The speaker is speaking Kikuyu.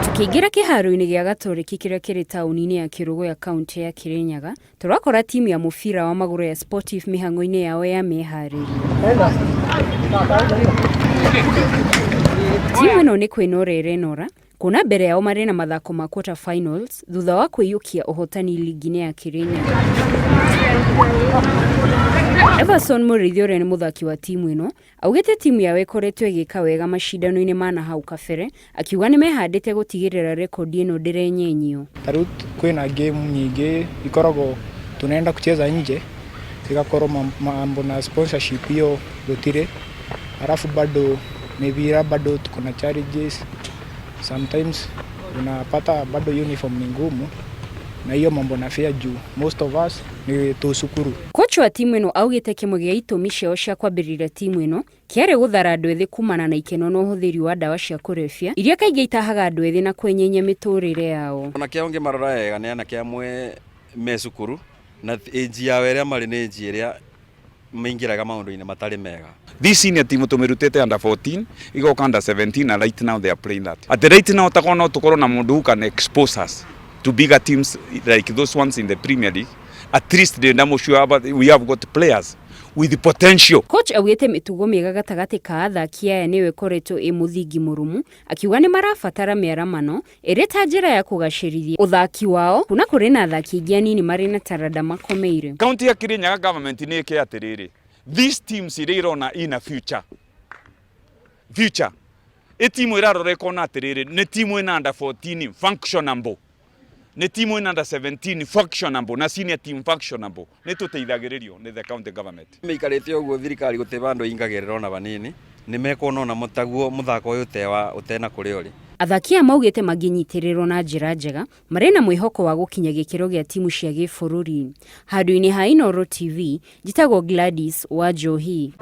Tũkĩingĩra kĩharo-inĩ gĩa Gatoreki kĩrĩa kĩrĩ taũni-inĩ ya Kĩrũgũya kaũntĩ ya Kĩrĩnyaga, tũrakora timu ya mũbira wa magũrũ ya Sportive mĩhang'o-inĩ yao ya meharĩrio. Timu ĩno nĩ kwĩnora ĩrenora kuona mbere yao marĩ na mathako ma quarter finals thutha wa kwĩyũkia ũhotani ligi-inĩ ya Kĩrĩnyaga. Everson Mũrĩithi ũrĩa nĩ mũthaki wa timu ĩno augĩte timu yao ĩkoretwo ĩgĩka wega macindano-inĩ ma na hau kabere, akiuga nĩ mehandĩte gũtigĩrĩra rekondi ĩno ndĩrenyenyio. Ta rĩu kwĩna game nyingĩ ikoragwo tunaenda kucheza nje igakorwo mambo na sponsorship hiyo gũtirĩ, alafu bado mipira bado tuko na challenges sometimes unapata bado uniform ni ngumu na hiyo mambo na fare juu most of us nĩ tũ cukuru. Coach wa timu ĩno augĩte kĩmwe gĩa itũmi ciao cia kwambĩrĩria timu ĩno kĩarĩ gũthara andũ ethĩ kumana na ikeno na ũhũthĩri wa ndawa cia kũrebia iria kaingĩ itahaga andũ ethĩ na kwenyenyia mĩtũrĩre yao. Anake aya ũngĩmarora wega nĩ anake amwe me cukuru na age yao ĩrĩa marĩ nĩ age ĩrĩa maingĩraga maũndũ-inĩ matarĩ mega. This senior team tũmĩrutĩte under 14 igoka under 17 na right now they are playing that. At the right now takorwo no tũkorwo na mũndũ who can expose us to bigger teams like those ones in the Premier League. At least ndĩ ndamũsure but we have got players with potential. Coach augĩte mĩtugo mĩega gatagatĩ ka athaki aya nĩyo ĩkoretwo ĩ mũthingi mũrũmu, akiuga nĩ marabatara mĩaramano ĩrĩ ta njĩra ya kũgacĩrithia ũthaki wao kuona kũrĩ na athaki aingĩ anini marĩ na taranda makomeire. County ya Kirinyaga government nĩ ĩke atĩrĩrĩ, these teams iria irona ina future future ĩ timu ĩrarora ĩkona atĩrĩrĩ nĩ timu ĩna under 14 functionable, nĩ timu ĩna under 17 functionable na senior team functionable, nĩ tũteithagĩrĩrio nĩ the county government. Mĩikarĩte ũguo thirikari gũtirĩ vandũ ĩingagĩrĩra ona vanini, nĩ mekuona ona taguo mũthako ũyũ ũtewa ũtena kũrĩa ũrĩ. Athaki aya maugĩte mangĩnyitĩrĩrwo na njĩra njega marĩ na mwĩhoko wa gũkinya gĩkĩro gĩa timu cia gĩbũrũri. Handũ-inĩ ha Inooro TV, njĩtagwo Gladys Wanjohi.